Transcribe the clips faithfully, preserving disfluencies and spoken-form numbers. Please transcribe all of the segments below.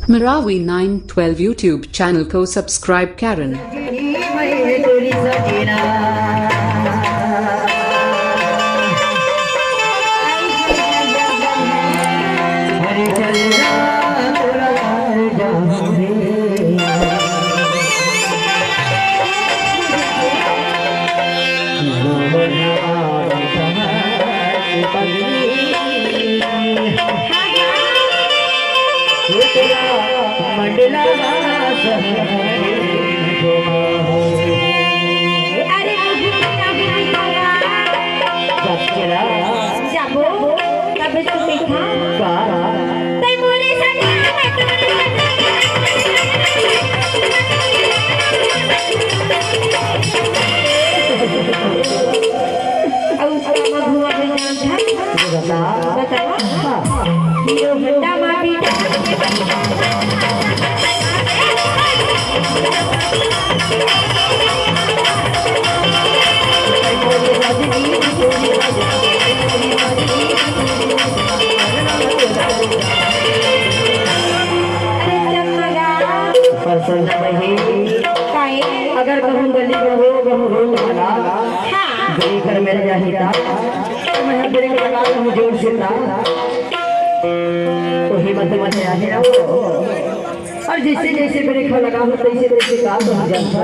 Marawi nine twelve YouTube channel ko subscribe करें। अरे, जाबो, तब तो देखा। का? तै मोरे संग, मैं तोरे संग। अउ कामा भुआ में जान था? ये बता। बतावा। हाँ। हीरो होंडा मा भी। अरे चंदगा। पर संत बहिनी, काहे? अगर कहूँ गली में हो, कहूँ रोड वाला, हाँ। गली घर में रह जाही ता, तो मैं ब्रेक लगा लूँ जोर से ता। वही मत मत आए ना वो। और जैसे जैसे ब्रेक लगा हो, तैसे तैसे काम हो जाता।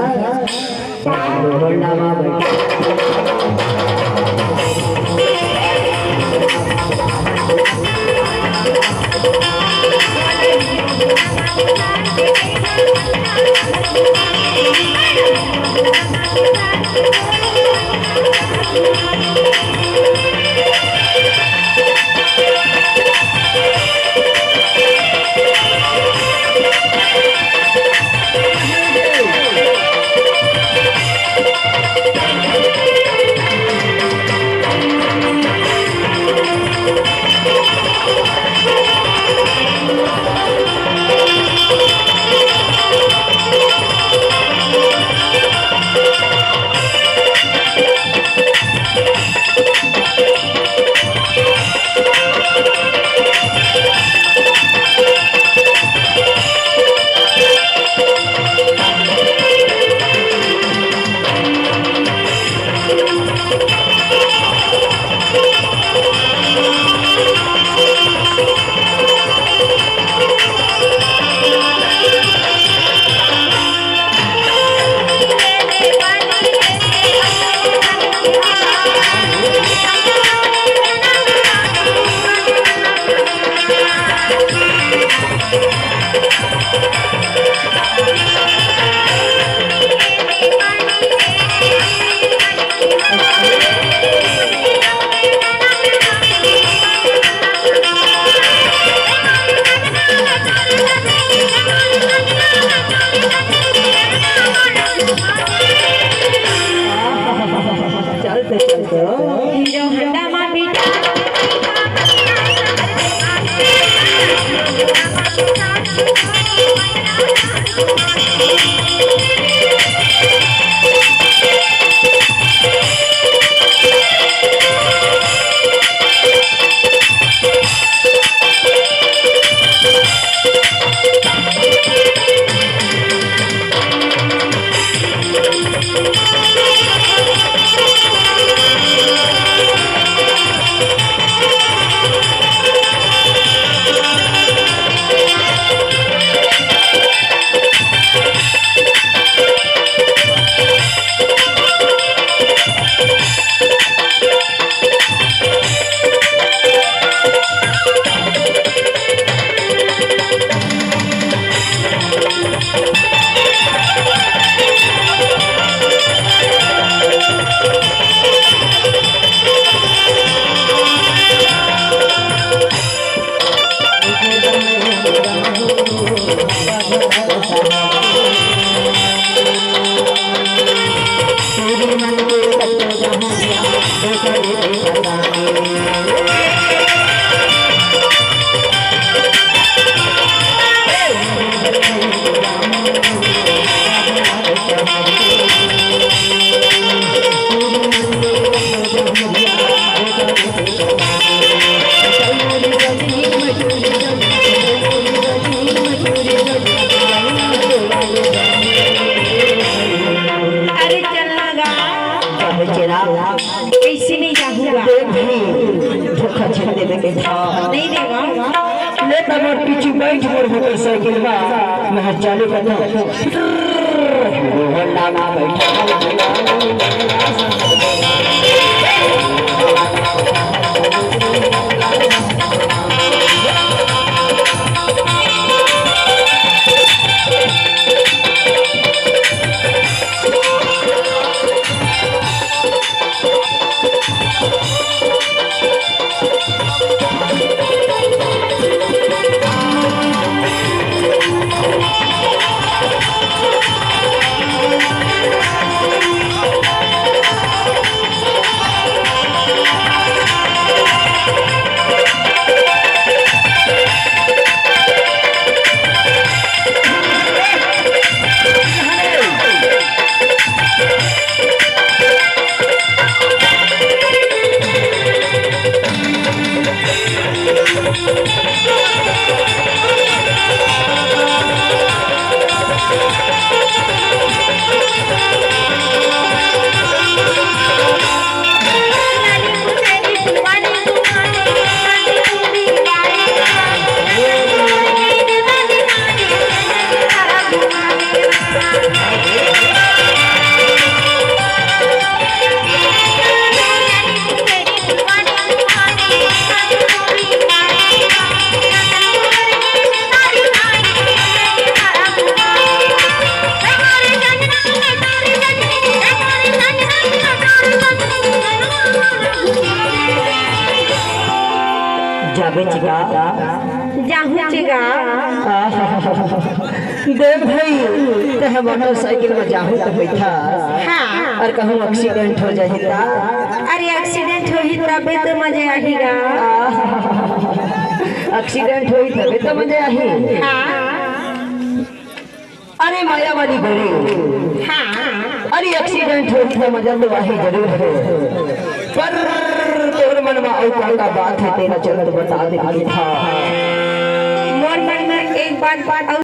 चल तो, चल तो। हीरो होंडा मा बेटा। ए त मोर पीछू बैठ मोर मोटरसाइकिल मा, मैं चालू करता हूँ। जाबे चिका। जाहूँ चिका। देख भाई, तेह मोटरसाइकिल में जाहू तो बैठा। हाँ। और कहूँ एक्सीडेंट हो जाही ता? अरे, एक्सीडेंट होही तबे तो मजा आही गा। एक्सीडेंट होही तबे तो मजा आही। हाँ। अरे माया वाली गोरी। हाँ। अरे एक्सीडेंट होही तो मजा तो आही जरूर है। पर तोर मन में अउ का का बात है, तेला चलत बता दे था। मोर मन में एक बात, बात